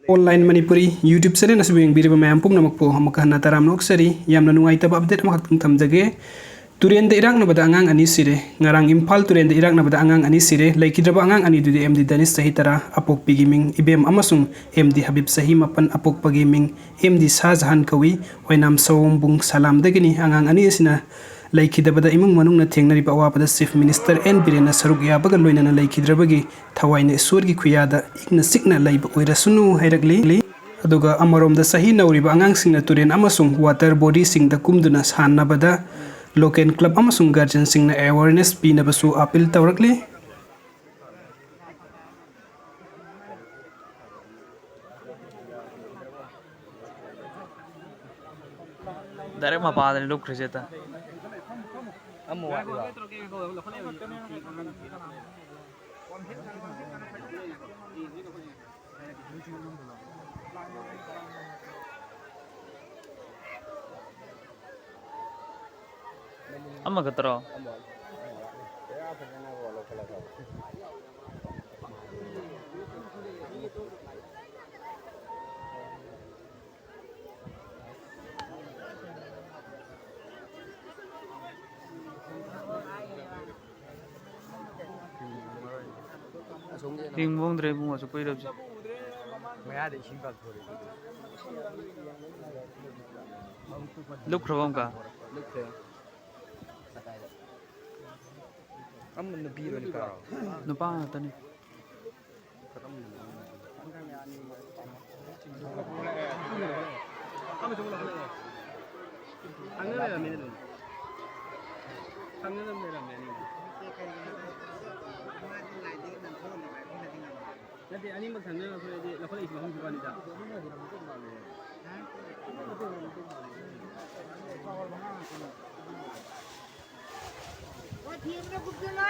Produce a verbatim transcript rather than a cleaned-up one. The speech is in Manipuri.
Online Manipuri YouTube channel ꯑꯁꯤꯕꯨ ꯌꯦꯡꯕꯤꯔꯤꯕ ꯃꯌꯥꯝ ꯄꯨꯝꯅꯃꯛꯄꯨ ꯑꯃꯨꯛꯀ ꯍꯟꯅ ꯇꯔꯥꯝꯅ ꯑꯣꯛꯆꯔꯤ꯫ ꯌꯥꯝꯅ ꯅꯨꯡꯉꯥꯏꯇꯕ update ꯑꯃꯈꯛꯇꯪ ꯊꯝꯖꯒꯦ꯫ ꯇꯨꯔꯦꯟꯗ ꯏꯔꯥꯛꯅꯕꯗ ꯑꯉꯥꯡ ꯑꯅꯤ ꯁꯤꯔꯦ꯫ ꯉꯔꯥꯡ ꯏꯝꯐꯥꯜ ꯇꯨꯔꯦꯟꯗ ꯏꯔꯥꯛꯅꯕꯗ ꯑꯉꯥꯡ ꯑꯅꯤ ꯁꯤꯔꯦ꯫ ꯂꯩꯈꯤꯗ꯭ꯔꯕ ꯑꯉꯥꯡ ꯑꯅꯤꯗꯨꯗꯤ M D ꯗꯅꯤꯁ ꯆꯍꯤ ꯇꯔꯥ, ꯑꯄꯣꯛꯄꯤꯒꯤ ꯃꯤꯡ ꯏꯕꯦꯝ ꯑꯃꯁꯨꯡ M D ꯍꯕꯤꯕ ꯆꯍꯤ ꯃꯥꯄꯟ, ꯑꯄꯣꯛꯄꯒꯤ ꯃꯤꯡ M D ꯁꯥꯍꯖꯍꯥꯟ ꯀꯧꯏ꯫ ꯑꯣꯏꯅꯥꯝ ꯁꯑꯣꯝꯕꯨꯡ ꯁꯂꯥꯝꯗꯒꯤꯅꯤ꯫ ꯑꯉꯥꯡ ꯑꯅꯤ ꯑꯁꯤꯅ ꯂꯩꯈꯤꯗꯕꯗ ꯏꯃꯨꯡ ꯃꯅꯨꯡꯅ ꯊꯦꯡꯅꯔꯤꯕ ꯑꯋꯥꯕꯗ Chief Minister N ꯕꯤꯔꯦꯟꯅ ꯁꯔꯨꯛ ꯌꯥꯕꯒ ꯂꯣꯏꯅꯅ ꯂꯩꯈꯤꯗ꯭ꯔꯕꯒꯤ ꯊꯋꯥꯏꯅ ꯏꯁꯣꯔꯒꯤ ꯈꯨꯌꯥꯗ ꯏꯪꯅ ꯆꯤꯛꯅ ꯂꯩꯕ ꯑꯣꯏꯔꯁꯅꯨ ꯍꯥꯏꯔꯛꯂꯤ꯫ ꯑꯗꯨꯒ ꯑꯃꯔꯣꯝꯗ ꯆꯍꯤ ꯅꯧꯔꯤꯕ ꯑꯉꯥꯡꯁꯤꯡꯅ ꯇꯨꯔꯦꯟ ꯑꯃꯁꯨꯡ water bodyꯁꯤꯡꯗ ꯀꯨꯝꯗꯨꯅ ꯁꯥꯟꯅꯕꯗ local club ꯑꯃꯁꯨꯡ guardianꯁꯤꯡꯅ awareness ꯄꯤꯅꯕꯁꯨ appeal ꯇꯧꯔꯛꯂꯤ꯫ Direct ꯃꯄꯥꯗꯅꯤ ꯂꯨꯞꯈ꯭ꯔꯤꯁꯦ ꯑꯇ꯫ ꯑꯃ ꯋꯥꯠꯂꯤꯕ꯫ ꯑꯃꯈꯛꯇꯔꯣ? ꯍꯤꯡꯕ ꯐꯪꯗ꯭ꯔꯦ ꯏꯕꯨꯡꯉꯣ, ꯑꯁꯨꯛ ꯀꯨꯏꯔꯕꯁꯦ꯫ ꯃꯌꯥꯗ ꯏꯁꯤꯡ ꯀꯥꯞꯊꯣꯔꯛꯑꯦ꯫ ꯂꯨꯞꯈ꯭ꯔꯕ ꯑꯃꯨꯛꯀ? ꯂꯨꯞꯈ꯭ꯔꯦ꯫ ꯑꯃ ꯅꯨꯄꯤꯔꯣ ꯅꯨꯄꯥꯔꯣ? ꯅꯨꯄꯥ ꯉꯥꯛꯇꯅꯤ꯫ ꯊꯪꯅ ꯂꯩꯔꯝꯃꯦꯅꯦ ꯑꯗꯨꯝ꯫ ꯊꯪꯅ ꯑꯗꯨꯝ ꯂꯩꯔꯝꯃꯦ ꯑꯅꯤꯃꯛ꯫ ꯅꯠꯇꯦ, ꯑꯅꯤꯃꯛ ꯊꯪꯅ ꯂꯩꯔꯝꯃꯦ, ꯂꯧꯈꯠꯂꯛꯏꯁꯦ ꯃꯐꯝꯁꯤ ꯋꯥꯅꯤꯗ꯫ ꯋꯥꯊꯤ ꯑꯃꯅ ꯀꯨꯞꯁꯜꯂꯣ꯫